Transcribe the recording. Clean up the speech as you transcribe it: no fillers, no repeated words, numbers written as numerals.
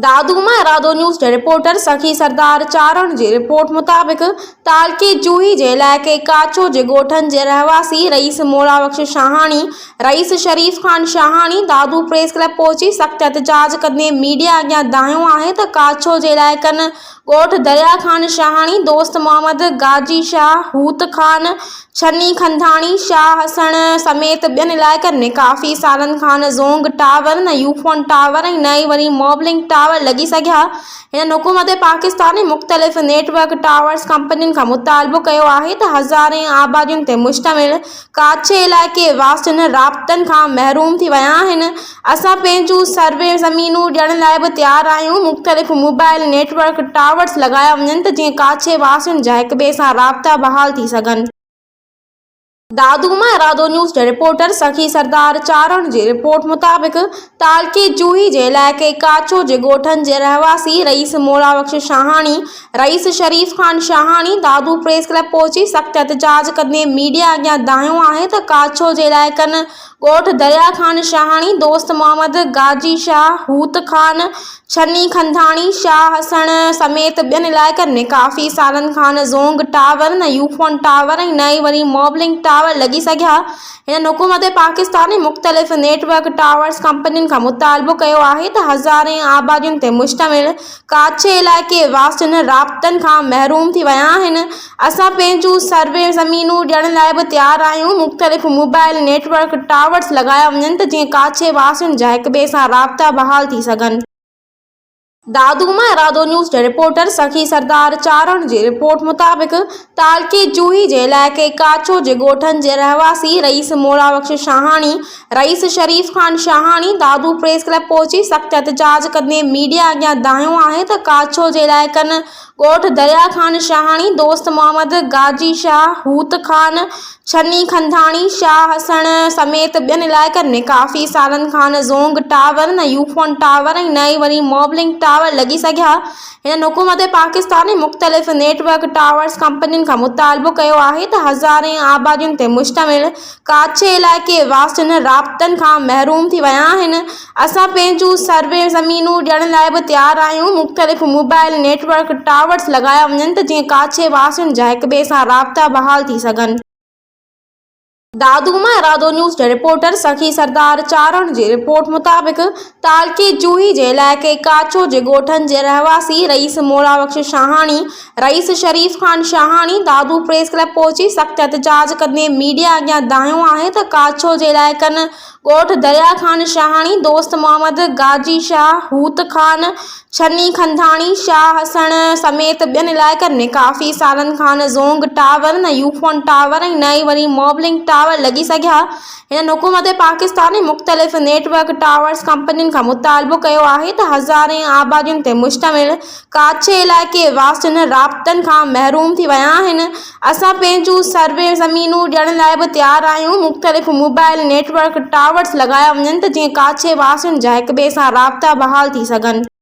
دادو مان ارادو نيوز جي رپورٽر سخي سردار چارڻ جي رپورٽ مطابق تعلقي جوهي جي علائقي ڪاڇو جي ڳوٺن جي رهواسي رئيس مولابخش شاهاڻي، رئيس شريف خان شاهاڻي دادو پريس ڪلب پهچي سخت احتجاج ڪندي ميڊيا اڳيان دانهيو آهي ته ڪاڇو جي علائقن ڳوٺ دريا خان شاهاڻي، دوست محمد، گاجي شاهه، هوت خان، ڇني کنڌاڻي، شاهه حسڻ سميت ٻين علائقن ۾ ڪافي سالن کان نه زونگ ٽاور، نه يوفون ٽاور ۽ نه ئي وري موبلنڪ ٽاور لڳي سگهيا. هنن حڪومت پاڪستان ۽ مختلف نيٽ ورڪ ٽاورز ڪمپنين کان مطالبو ڪيو آهي ته هزارين آبادين تي مشتمل ڪاڇي علائقي واسين رابطن کان محروم ٿي ويا آهن، اسان پنهنجون سروي زمينون ڏيڻ لاء به تيار آهيون، مختلف موبائل نيٽ ورڪ ٽاورز لڳايا وڃن ته جيئن ڪاڇي واسين جا هڪٻئي سان رابطا بحال ٿي سگهن. دادو مان ارادو نيوز جي رپورٽر سخي سردار چارڻ جي رپورٽ مطابق تعلقي جوهي جي علائقي ڪاڇو جي ڳوٺن جي رهواسي رئيس مولابخش شاهاڻي، رئيس شريف خان شاهاڻي دادو پريس ڪلب پهچي سخت احتجاج ڪندي ميڊيا اڳيان دانهيو آهي ته ڪاڇو جي علائقن ڳوٺ دريا خان شاهاڻي، دوست محمد، گاجي شاهه، هوت خان، ڇني کنڌاڻي، شاهه حسڻ سميت ٻين علائقن ۾ ڪافي سالن کان نه زونگ ٽاور، نه يوفون ٽاور ۽ نه ئي وري موبلنڪ ٽاور لڳي سگهيا. هنن حڪومت پاڪستان ۽ مختلف نيٽ ورڪ ٽاورز ڪمپنين کان مطالبو ڪيو آهي ته هزارين آبادين تي مشتمل ڪاڇي علائقي واسين رابطن کان محروم ٿي ويا آهن، اسان پنهنجون سروي زمينون ڏيڻ لاء به تيار آهيون، مختلف موبائل نيٽ ورڪ ٽاورز لڳايا وڃن ته جيئن ڪاڇي واسين جا هڪٻئي سان رابطا بحال ٿي سگهن. دادو مان ارادو نيوز جي رپورٽر سخي سردار چارڻ جي رپورٽ مطابق تعلقي جوهي جي علائقي ڪاڇو جي ڳوٺن جي رهواسي رئيس مولابخش شاهاڻي، رئيس شريف خان شاهاڻي دادو پريس ڪلب پهچي سخت احتجاج ڪندي ميڊيا اڳيان دانهيو آهي ته ڪاڇو جي علائقن ڳوٺ دريا خان شاهاڻي، دوست محمد، گاجي شاهه، هوت خان، ڇني کنڌاڻي، شاهه حسڻ سميت ٻين علائقن ۾ ڪافي سالن کان نه زونگ ٽاور، نه يوفون ٽاور ۽ نه ئي وري موبلنڪ ٽاور لڳي سگهيا. هنن حڪومت پاڪستان ۽ مختلف نيٽ ورڪ ٽاورز ڪمپنين کان مطالبو ڪيو آهي ته هزارين آبادين تي مشتمل ڪاڇي علائقي واسين رابطن کان محروم ٿي ويا آهن، اسان پنهنجون سروي زمينون ڏيڻ لاء به تيار آهيون، مختلف موبائل نيٽ ورڪ ٽاورز لڳايا وڃن ته جيئن ڪاڇي واسين جا هڪٻئي سان رابطا بحال ٿي سگهن. دادو مان ارادو نيوز جي رپورٽر سخي سردار چارڻ جي رپورٽ مطابق تعلقي جوهي جي علائقي ڪاڇو جي ڳوٺن جي رهواسي رئيس مولابخش شاهاڻي، رئيس شريف خان شاهاڻي دادو پريس ڪلب پهچي سخت احتجاج ڪندي ميڊيا اڳيان دانهيو آهي ته ڪاڇو جي علائقن ڳوٺ دريا خان شاهاڻي، دوست محمد، گاجي شاهه، هوت خان، ڇني کنڌاڻي، شاهه حسڻ سميت ٻين علائقن ۾ ڪافي سالن کان نه زونگ ٽاور، نه يوفون ٽاور ۽ نه ئي وري موبلنڪ ٽاور لڳي سگهيا. هنن حڪومت پاڪستان ۽ مختلف نيٽ ورڪ ٽاورز ڪمپنين کان مطالبو ڪيو آهي ته هزارين آبادين تي مشتمل ڪاڇي علائقي واسين رابطن کان محروم ٿي ويا آهن، اسان پنهنجون سروي زمينون ڏيڻ لاء به تيار آهيون، مختلف موبائل نيٽ ورڪ ٽاورز لڳايا وڃن ته جيئن ڪاڇي واسين جا هڪٻئي سان رابطا بحال ٿي سگهن.